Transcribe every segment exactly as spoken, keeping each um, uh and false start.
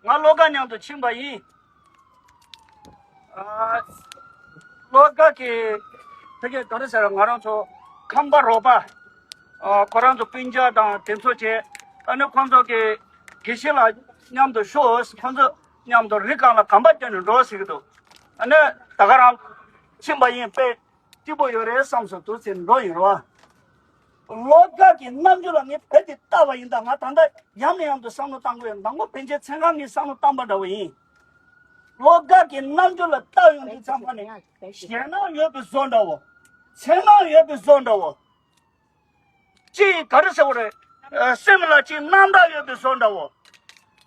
ང་བློ་དགའ་མཉམ་དུ་ཕྱིན་པ་ཡིན། ཨ། བློ་དགའ་གི་ཕ་གི་ག་རེ་ཟེར། ང་རང་ཚོ་ཁམས་པ་རོགས་པ། ཨ། ཁོ་རང་ཚོ་སྤུན་ཀྱག་དང་དེ་ཚོ་བྱས། ཨ་ནི་ཁོང་ཚོ་གི་དགེ་བཤེས་ལགས་མཉམ་དུ་ཤོག་ཁོང་ཚོ་མཉམ་དུ་རི་སྒང་ལ་གམ་པ་བརྒྱབ་ནས་འགྲོ་ཟེར་གི་འདུག་ཨ་ནི་ད་ག་རང་ཕྱིན་པ་ཡིན། དཔེ་སྐྱིད་པོ་ཡོད་རེད་བསམ་སོང་། དུ་ཟེར་འགྲོ་ཡིན་རོ། བློ་དགའ་གི་རྣམ་འགྱུར་ལ་ངས་བལྟས་ཏེ་བལྟས་པ་ཡིན། ད་ང་ད་ལྟ་ཡང་ནས་ཡང་དུ་བསམ་བློ་བཏང་དགོས་ཡོད། མདང་དགོང་ཕན་ཆད་མཚན་གང་ངས་བསམ་བློ་བཏང་པ་འདྲ་བོ་ཡིན། བློ་དགའ་གི་རྣམ་འགྱུར་ལ་བལྟས་ཡོང་དུས་ཙམ་པ་ནས་ཞེད་སྣང་ཡོད་པའི་བཟོ་འདྲ་བོ། འཚེར་སྣང་ཡོད་པའི་བཟོ་འདྲ་བོ། ཅིག་ག་རེ་ཟེར་བ་རེད། ཨ། སེམས་ལ་ཅིག་རྣམ་དག་ཡོད་པའི་བཟོ་འདྲ་བོ།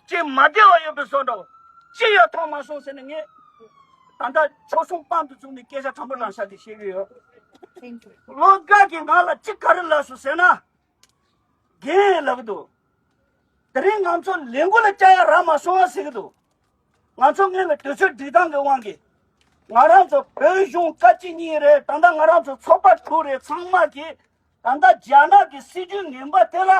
ཅིག་མ་བདེ་བ་ཡོད་པའི་བཟོ་འདྲ་བོ། ཅི་ཡང་མཐོང་མ་སོང་ཟེར་ནས་ངས་ད་ལྟ་ཆོལ་གསུམ་དཔང་དུ་བཙུགས་ནས་སྐད་ཆ་དྲང་པོ་དྲང་བཞག་དེ་བཤད་ཀྱི་ཡོད། བློ་དགའ་གིས་ང་ལ་ཅི་ག་རེ་ལབ་སོང་ཟེར་ན། རྒན་ལབ་ཀྱི་འདུག་དེ་རིང་ང་ཚོ་ལས་འགུལ་ལ་བཅར་ཡ་རག་མ་སོང་ཟེར་གྱི་འདུག་ང་ཚོ་སྔོན་ལ་དུས་ཚོད་སྒྲིག་སྟངས་ཀྱི་དབང་གིས། ང་རང་ཚོ་བོད་གཞུང་བཀའ་སྤྱི་གཉིས་རེད། ད་ལྟ་ང་རང་ཚོ་ཚོགས་པ་དྲུག་རེད། ཚང་མ་གིས་ད་ལྟ་རྒྱ་ནག་གི་སྲིད་ཇུས་ངན་པ་དེ་ལ་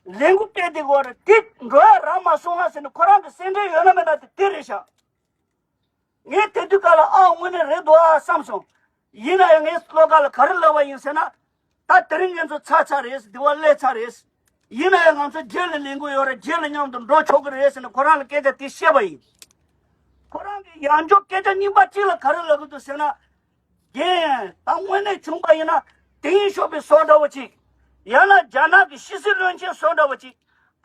ལས་འགུལ་སྤེལ་བསྡད་ཡོད་རེད། དེ་འགྲོ་ཡ་རག་མ་སོང་ང་ཟེར་ནས་ཁོ་རང་གི་སེམས་ཁྲལ་ཡོད་ན་མེད་ན་དེ་དེ་རེད་ཤག་ངས་དེ་དུས་སྐབས་ལ་ཨ་དངོས་གནས་རེད་འདུག་ཨ་བསམ་སོང་། ཡིན་ན་ཡང་ངས་བློ་དགའ་ལ་ག་རེ་ལབ་པ་ཡིན་ཟེར་ན། ད་དེ་རིང་ང་ཚོ་ཚར་ཚར་རེད། འདི་བ་སླེབས་ཚར་རེད། ཡིན་ན་ཡང་ང་ཚོ་རྗེས་ལ་ལས་འགུལ་ཡོད་རེད། རྗེས་ལ་མཉམ་དུ་འགྲོ་ཆོག་གི་རེད་ཟེར་ནས་ཁོ་རང་ལ་སྐད་ཆ་དེ་བཤད་པ་ཡིན། ཁོ་རང་གིས་ཡང་བསྐྱར་སྐད་ཆ་རྙིང་པ་གཅིག་ལ་ག་རེ་ལབ་གི་འདུག་ཟེར་ན། རྒན། ད་དངོས་གནས་བྱུང་པ་ཡིན་ན་དེང་ཤོར་བའི་བཟོ་འདྲ་བོ་ཅིག་ཡང་ན་རྒྱ་ནག་གི་ཕྱི་སྲིད་བློན་ཆེན་བཟོ་འདྲ་བོ་ཅིག་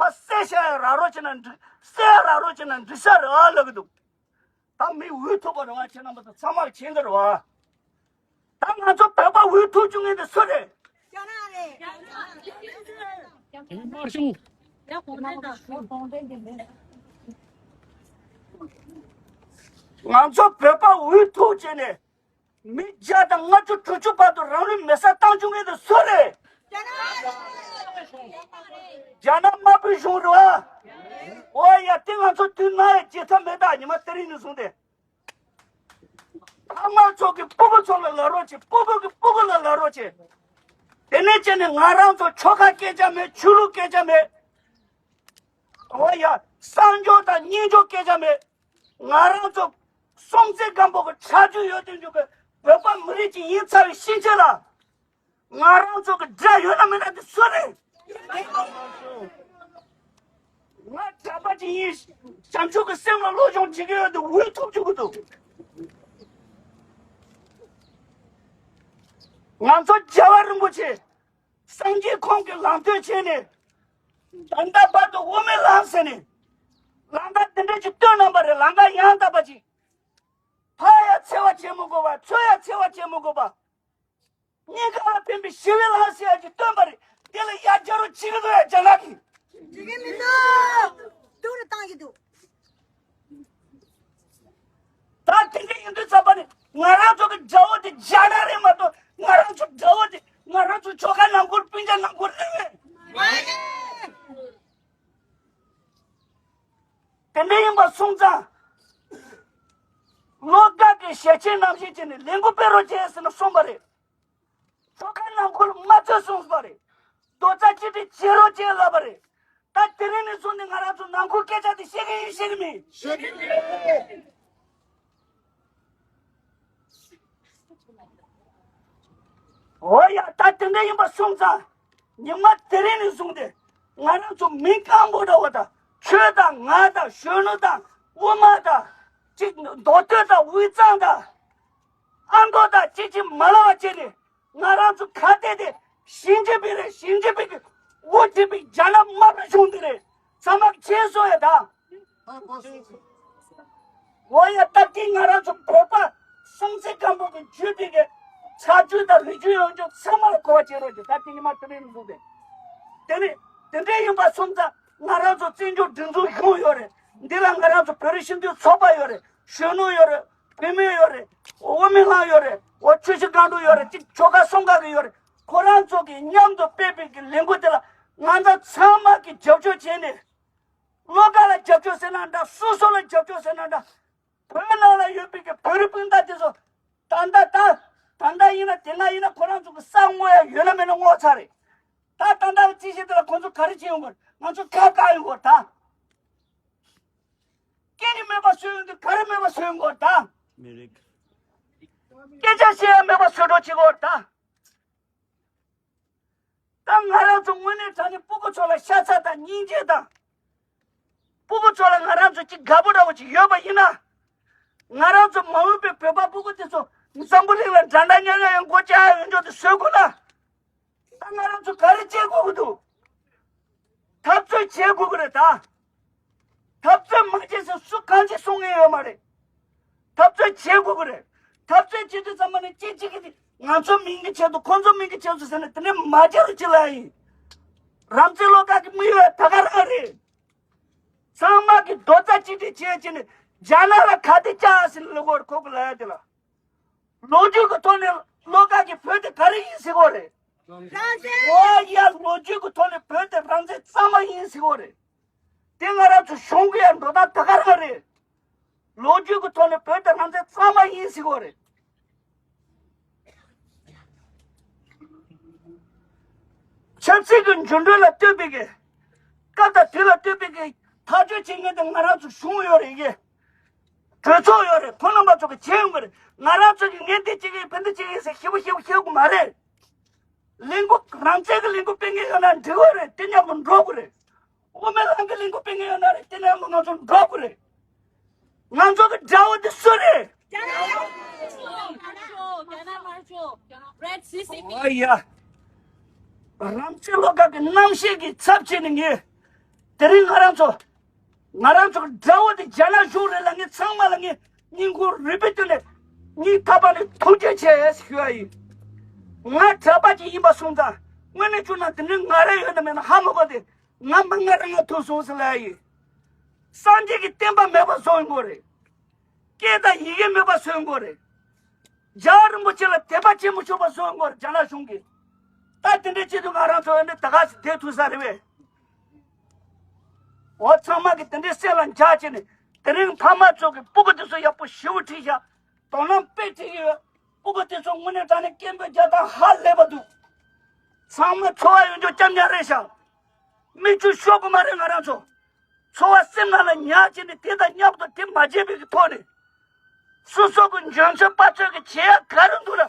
ཕར་བསད་བཞག་ཡ་རག་རོགས་བྱས་ན་འགྲིག་བསད་ཡ་རག་རོགས་བྱས་ན་འགྲིག་ས་རེད་ཨ་ལབ་གི་འདུག་ད་མི་འུ་ཐུག་པ་རེད་བ། ཁྱེད་རྣམ་པ་ཚོ་ཚང་མར་མཁྱེན་གྱི་རེད་བ། ད་ང་ཚོ་བོད་པ་འུ་ཐུག་བཅུག་མཁན་དེ་སུ་རེད། དམར་གཞུང་ང་ཚོ་བོད་པ་འུ་ཐུག་བྱས་ནས་མི་བརྒྱ་དང་ལྔ་བཅུ་དྲུག་ཅུ་བར་དུ་རང་ལུས་མེ་སྲེག་བཏང་བཅུག་མཁན་དེ་སུ་རེད། རྒྱ་ནག་དམར་པོའི་གཞུང་རེད་བ། འོ་ཡ། དེ་ང་ཚོ་དུས་ནམ་ཡང་བརྗེད་ཐབས་མེད། ད་ཉི་མ་དེ་རིང་ནས་བཟུང་སྟེ། ཕ་མ་ཚོ་གི་སྤུ་གུ་ཚོ་ལ་ལབ་རོགས་བྱེད། སྤུ་གུ་གི་སྤུ་གུ་ལ་ལབ་རོགས་བྱེད། དེ་ནས་བྱས་ནས་ང་རང་ཚོ་ཆོལ་ཁ་སྐད་ཆ་མེད། ཆོས་ལུགས་སྐད་ཆ་མེད། འོ་ཡ། གསང་སྦྱོར་དང་སྙན་སྦྱོར་སྐད་ཆ་མེད། ང་རང་ཚོ་སྲོང་བཙན་སྒམ་པོ་གི་ཁྲག་རྒྱུན་ཡོད་དུས་འཇུག་གི་བོད་པ་མི་རིགས་ཅིག་ཡིན་ཚར་བའི་ཕྱིན་ཆད་ལ། ང་རང་ཚོ་གི་དགྲ་ཡོད་ན་མེད་ན་དེ་སུ་རེད། ང་གྲྭ་པ་ཅིག་ཡིན། བྱང་ཆུབ་ཀྱི་སེམས་ལ་བློ་སྦྱོང་བྱེད་ཀྱི་ཡོད་དེ་འུ་ཐུག་བཅུག་གི་འདུག་ང་ཚོ་རྒྱལ་བ་རིན་པོ་ཆེ་སངས་རྒྱས་ཁོང་གི་ལམ་སྟོན་བྱས་ནས། ད་ལྟ་བར་དུ་དབུ་མའི་ལམ་ཟེར་ནས་ལམ་ཁ་འདི་འདྲ་ཅིག་སྟོན་གནང་པ་རེད། ལམ་ཁ་ཡང་དག་པ་ཅིག་ཕར་ཡང་འཚེ་བ་བྱེད་མི་དགོས་པ། ཚུར་ཡང་འཚེ་བ་བྱེད་མི་དགོས་པ། སྙིང་ག་ལ་ཕན་པའི་ཞི་བའི་ལམ་ཟེར་ཡ་ཅིག་སྟོན་པ་རེད། དེ་ལ་ཡ་རྒྱ་རོ་བྱེད་ཀྱི་འདུག་ཡ་རྒྱ་ནག་གིས། བྱེད་ཀྱི་མི་འདུག་སྡུག་རུ་བཏང་གི་འདུག་ད་དེ་འདྲ་ཡིན་དུས་ཙམ་པ་ནས་ང་རང་ཚོ་གི་དགྲ་བོ་དེ་རྒྱ་ནག་རེད་མ་གཏོགས། ང་རང་ཚོ་དགྲ་བོ་དེ་ང་རང་ཚོ་ཆོལ་ཁ་ནང་ཁུལ་སྤུན་ཀྱག་ནང་ཁུལ་རེད། མ་རེད། དེ་འདྲ་ཡིན་པ་སོང་ཙང་། བློ་དགའ་གི་ཞལ་ཆེམས་ནང་བཞིན་བྱས་ནས་ལས་འགུལ་སྤེལ་རོགས་བྱས་ཟེར་ནས་གསུངས་པ་རེད། ཆོལ་ཁ་ནང་ཁུལ་མ་རྩོད་གསུངས་པ་རེད། རྡོག་རྩ་གཅིག་སྒྲིལ་བྱེད་རོགས་བྱས་ལབ་པ་རེད། ད་དེ་རིང་ནས་བཟུང་ནས་ང་རང་ཚོ་ནང་ཁུལ་སྐད་ཆ་དེ་བཤད་ཀྱི་ཡིན། བཤད་ཀྱི་མིན། བཤད་ཀྱི་ཡིན། འོ་ཡ། ད་དེ་འདྲ་ཡིན་པ་སོང་ཙང་། ཉི་མ་དེ་རིང་ནས་བཟུང་སྟེ་ང་རང་ཚོ་མི་སྐམ་པོ་འདྲ་བོ་དང་། ཁྱོད་དང་ང་དང་གཞོན་ནུ་དང་དབུ་མ་དང་། གཅིག་མདོ་སྟོད་དང་དབུས་གཙང་དང་། ཨ་མདོ་དང་གཅིག་གཅིག་མ་ལབ་པ་བྱས་ནས། ང་རང་ཚོ་ཁ་གཏད་དེ་ཞིང་ཆེན་པའི་རེད། ཞིང་ཆེན་པའི་གི་དབུ་ཁྲིད་པའི་རྒྱ་ནག་དམར་པོའི་གཞུང་འདི་རེད། ཚང་མ་ཁྱེད་སོ་ཡ་དང་། འོ་ཡ། ད་ལྟའི་ང་རང་ཚོ་བོད་པ་སྲོང་བཙན་སྒམ་པོ་གི་རྒྱུད་སྡེ་གི་ཆགས་རྒྱུ་དང་རིགས་རྒྱུད་ཡོད་རྒྱུ་ཚང་མ་ལ་གོ་བ་བྱེད་རོགས་བྱེད། ད་ལྟའི་ཉི་མ་དེ་རིང་ནས་བཟུང་སྟེ། དེ་ནི་དེ་འདྲ་ཡིན་པ་སོང་ཙང་ང་རང་ཚོ་བཙན་བྱོལ་སྒྲིག་འཛུགས་གཞུང་ཡོད་རེད། འདི་ལ་ང་རང་ཚོ་བོད་རིགས་སྤྱི་མཐུན་ཚོགས་པ་ཡོད་རེད། གཞོན་ནུ་ཡོད་རེད། བུད་མེད་ཡོད་རེད། དབུ་མའི་ལམ་ཡོད་རེད། འོ་ཆུ་བཞི་སྒང་དྲུག་ཡོད་རེད། གཅིག་ཆོལ་ཁ་གསུམ་ཀ་གི་ཡོད་རེད། ཁོ་རང་ཚོ་གི་མཉམ་དུ་སྤེལ་བའི་གི་ལས་འགུལ་དེ་ལ་ང་ཚོ་ཚང་མ་གི་རྒྱབ་སྐྱོར་བྱས་ནས། བློ་དགའ་ལ་རྒྱབ་སྐྱོར་ཟེར་ན་འདྲ། སོ་སོ་ལ་རྒྱབ་སྐྱོར་ཟེར་ན་འདྲ། བོད་ནང་ལ་ཡོད་པའི་གི་བོད་རིགས་སྤུན་ཟླ་དེ་ཚོ་ད་ལྟ་ད་ད་ལྟ་ཡིན་ན་དེ་སྔ་ཡིན་ན་ཁོ་རང་ཚོ་གི་ས་བསྔོག་ཡ་ཡོད་ན་མེད་ན་བསྔོག་ཚར་རེད། ད་ད་ལྟ་རྩིས་གཞི་དེ་ལ་ཁོ་ཚོ་ག་རེ་བྱེད་ཡོང་གི་རེད། ང་ཚོ་ཁ་བཀག་ཡོང་གི་རེད་ད། པ་བཟོས་ཡོང་དུས་ག་རེ་མེད་པ་བཟོས་ཡོང་གི་ཡོད་རེད་ད། མི་རིགས། སྐད་ཆ་བཤད་ཡ་མེད་པ་བཟོ་འདྲ་བྱེད་ཀྱི་ཡོད་རེད་ད། ད་ང་རང་ཚོ་དངོས་གནས་དྲང་གནས་སྤུ་གུ་ཚོ་ལ་ཤ་ཚ་དང་སྙིང་རྗེ་དང་། སྤུ་གུ་ཚོ་ལ་ང་རང་ཚོ་གཅིག་དགའ་པོ་འདྲ་བོ་ཅིག་ཡོད་པ་ཡིན་ན། ང་རང་ཚོ་མ་འོངས་པའི་བོད་པ་སྤུ་གུ་དེ་ཚོ་འཛམ་བུ་གླིང་ལ་འགྲན་ཟླ་མཉམ་ཡང་མགོ་བཅག་ཡོང་ཆོག་དེ་བཟོ་དགོས་ན། ད་ང་རང་ཚོ་ག་རེ་བྱེད་དགོས་ཀྱི་འདུག་འཐབ་རྩོད་བྱེད་དགོས་ཀྱི་རེད་ད། འཐབ་རྩོད་མ་བྱས་ཟེར་སུ་གང་ཅི་གསུང་ངེས་ཡོད་མ་རེད། འཐབ་རྩོད་བྱེད་དགོས་ཀྱི་རེད། འཐབ་རྩོད་བྱེད་དུས་ཙམ་པ་ནས་གཅིག་གཅིག་གིས་ང་ཚོ་མིང་གི་ཆེད་དུ་ཁོང་ཚོ་མིང་གི་ཆེད་དུ་ཟེར་ནས་དེ་ནས་མ་བྱེད་རོགས་བྱེད་ལ་ཡིན། རང་བཙན་བློ་དཀར་གྱི་དམིགས་ཡུལ་ད་ག་རང་རེད། ཚང་མ་གི་རྡོག་རྩ་གཅིག་སྒྲིལ་བྱས་བྱས་ནས་རྒྱ་ནག་ལ་ག་དེ་བཅག་ཟེར་ལ་གོ་རེ་ཁོ་གི་ལ་ཡ་དེ་ལ། ལོ་རྒྱུས་ཀྱི་ཐོག་ནས་བློ་དཀར་གྱི་བོད་དེ་ག་རེ་ཡིན་ཟེར་གོ་རེད། རང་བཙན། ཨོ་ཡ་ལོ་རྒྱུས་ཀྱི་ཐོག་ནས་བོད་དེ་རང་བཙན་གཙང་མ་ཡིན་ཟེར་གོ་རེད། དེ་ང་རང་ཚོ་གཞུང་གི་ཡང་འགྲོ་སྟངས་ད་ག་རང་རེད། ལོ་རྒྱུས་ཀྱི་ཐོག་ནས་བོད་དེ་རང་བཙན་གཙང་མ་ཡིན་ཟེར་གོ་རེད། ཆབ་སྲིད་ཀྱི་འགྱུར་འགྲོས་ལ་ལྟོས་པའི་གི། སྐབས་དང་དུས་ལ་ལྟོས་པའི་གི་ཐག་གཅོད་བྱེད་མཁན་དེ་ང་རང་ཚོ་གཞུང་ཡོད་རེད་གི། གྲོས་ཚོགས་ཡོད་རེད། ཁོང་རྣམ་པ་ཚོ་གི་བྱེད་ཡོང་གི་རེད། ང་རང་ཚོ་གི་ངས་འདི་བྱེད་ཀྱི་ཡིན་ཕན་བདེ་བྱེད་ཀྱི་ཡིན་ཟེར་ཞེ་པོ་ཞེ་པོ་བཤད་དགོས་མ་རེད། ལས་འགུལ་རང་བཙན་གྱི་ལས་འགུལ་སྤེལ་མཁན་ཡོད་ན་འགྲིག་གི་རེད། དེ་མཉམ་དུ་འགྲོ་དགོས་རེད། དབུ་མའི་ལམ་གྱི་ལས་འགུལ་སྤེལ་མཁན་ཡོད་ན་རེད། དེ་མཉམ་དུ་ང་ཚོ་འགྲོ་དགོས་རེད། ང་ཚོ་གི་དགྲ་བོ་དེ་སུ་རེད། རྒྱ་ནག་མ་རེད། ཨོ་ཡ། རང་བཙན་བློ་དཀར་གྱི་རྣམ་ཤེས་ཀྱི་ཚབ་བྱས་ནས་ངས། དེ་རིང་ང་རང་ཚོ། ང་རང་ཚོ་གི་དགྲ་བོ་དེ་རྒྱ་ནག་གཞུང་རེད་ལ། ངས་ཚང་མ་ལ་ངས་སྙིང་ཁོང་རུས་པའི་གཏིང་ནས་སྙིང་ཐག་པ་ནས་ཐུགས་རྗེ་ཆེ་ཞུ་ཡ་ཡིན། ང་གྲྭ་པ་ཅིག་ཡིན་པ་སོང་ཙང་དངོས་གནས་བྱུང་ན་དེ་རིང་ང་རང་ཡོད་ན་མེད་ན་ཧ་མ་གོ་སྟེ། ང་མ་ང་རང་ང་ཐུག་སོང་ཟེར་ལ་ཡིན། སངས་རྒྱས་ཀྱི་བསྟན་པ་མེད་པ་བཟོ་ཡོང་གི་རེད། སྐད་དང་ཡི་གེ་མེད་པ་བཟོ་ཡོང་གི་རེད། རྒྱལ་བ་རིན་པོ་ཆེ་ལ་དད་པ་ཆེན་པོ་ཆོག་པ་བཟོ་ཡོང་གི་རེད། རྒྱ་ནག་གཞུང་གིས། ད་དེ་འདྲའི་ཆེད་དུ་ང་རང་ཚོ་ཨ་ནི་ད་ག་སེ་བསྡད་ཐུབ་ས་རེད་བས། འོ་ཚང་མ་གིས་དེ་འདྲའི་སེམས་ལ་འཇགས་བྱས་ནས་དེ་རིང་ཕ་མ་ཚོ་གི་སྤུ་གུ་དེ་ཚོ་ཡག་པོ་ཞེ་པོ་ཁྲིད་ཤག་དོ་སྣང་དཔེ་ཁྲིད་ཀྱི་ཡོད། སྤུ་གུ་དེ་ཚོ་དངོས་གནས་དྲང་གནས་སྐད་འབོད་རྒྱག་སྟངས་ཧ་ལས་པ་འདུག་ཚང་མ་འཚོ་བ་ཡོད་འཇོག་རྐྱང་རྐྱང་རེད་ཤག་མིག་ཆུ་ཤོར་གི་མ་རེད། ང་རང་ཚོ་འཚོ་བ་སེམས་ནང་ལ་ཉར་བྱས་ནས་དེ་དང་མཉམ་དུ་དེ་མ་བརྗེད་པའི་གི་ཐོག་ནས་སོ་སོ་གི་འཇོན་ཚོད་དཔའ་ཚོད་ཀྱི་བྱེད་ཡ་ག་རེ་འདུག་ལ།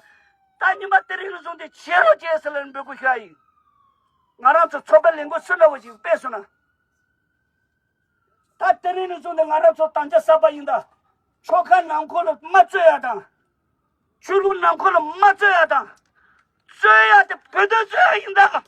ད་ཉི་མ་དེ་རིང་ལ་བཟུང་སྟེ་བྱེད་རོགས་བྱེད་ཟེར་ལ་འབོད་སྐུལ་ཞུ་ཡ་ཡིན། ང་རང་ཚོ་ཚོགས་པའི་ལས་འགུལ་སུ་འདྲ་བོ་ཞིག་སྤེལ་སོང་ན། ད་དེ་རིང་ནས་བཟུང་སྟེ་ང་རང་ཚོ་དམ་བཅའ་གསར་པ་ཡིན་ད། ཆོལ་ཁ་ནང་ཁུལ་ལ་མ་རྩོད་ཡ་དང་། ཆོས་ལུགས་ནང་ཁུལ་ལ་མ་རྩོད་ཡ་དང་། རྩོད་ཡ་དེ་བོད་དོན་རྩོད་ཡ་ཡིན་ད།